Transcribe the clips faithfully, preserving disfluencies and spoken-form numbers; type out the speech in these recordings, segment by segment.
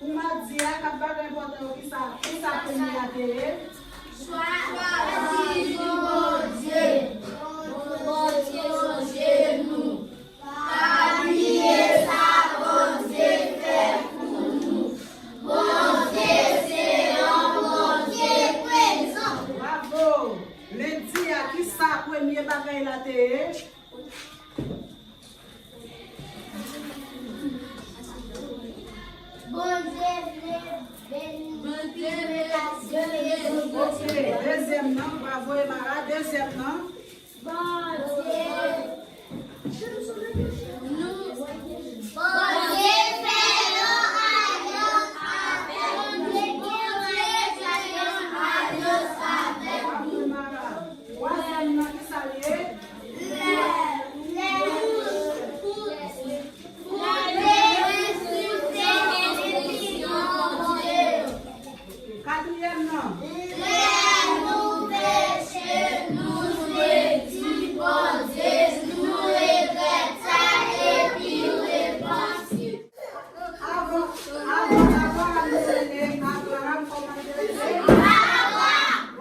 Madi a, kat bagay enpòtan yo, kisa, kisa premye a te ye? Chwazi Bondye. Bondye sonje nou. Pa bliye sa Bondye fè pou nou. Bondye se yon Bondye prezan. Bravo! Lendi a, kisa premye bagay la te ye? Bondye vle beni. Bondye vle beni. Ok, dezyèm nan, bravo Emara, dezyèm nan. Bondye. Bondye fè yon alyans avèk nou. Bondye fè yon alyans avèk nou. Bravo Emara. Twazyèm nan, kisa l ye? Lè, lè, pou, pou nou resevwa benediksyon Bondye yo. Katriyèm nan. Lè nou peche, nou dwe di Bondye nou regrèt sa epi repanti. Avan, avan Abraram te rele Abraham, kòman l te rele?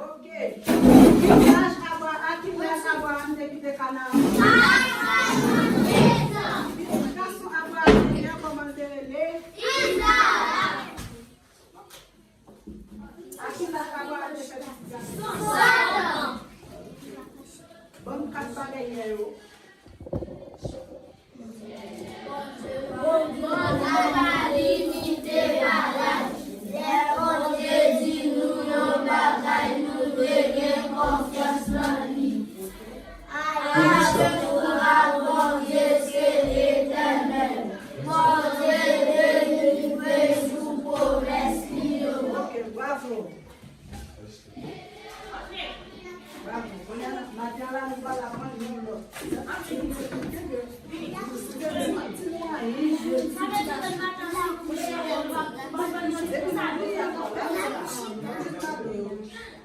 Ok. Ki laj Abra-, a ki laj Abraham te kite Kanaan? Pitit gason Abraham te gen, kòman l te rele? Izarak. A ki laj Abraham te fè pitit gason? Sèt an. Ban m kat bagay lè yo. Bondye pa limite pa laj. Lè Bondye di nou yon bagay, nou dwe gen konfyans nan li. Alyans nou ak Bondye se etènèl. Bondye delivre sou pwomès li yo. Ok, bravo. Bravo. Kounye a, maten an la, nou pral aprann yon lòt. Depi nou li a,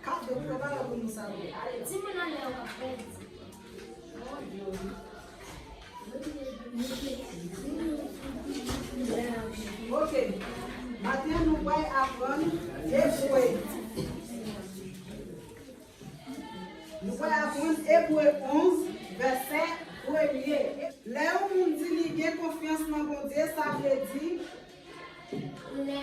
kado prepare pou nou sa vre. Ale. Ok. Maten an, nou pral aprann Ebre. Nou pral aprann Ebre onz, vèsè premye. Lè yon moun di li gen konfyans nan Bondye, sa vle di, lè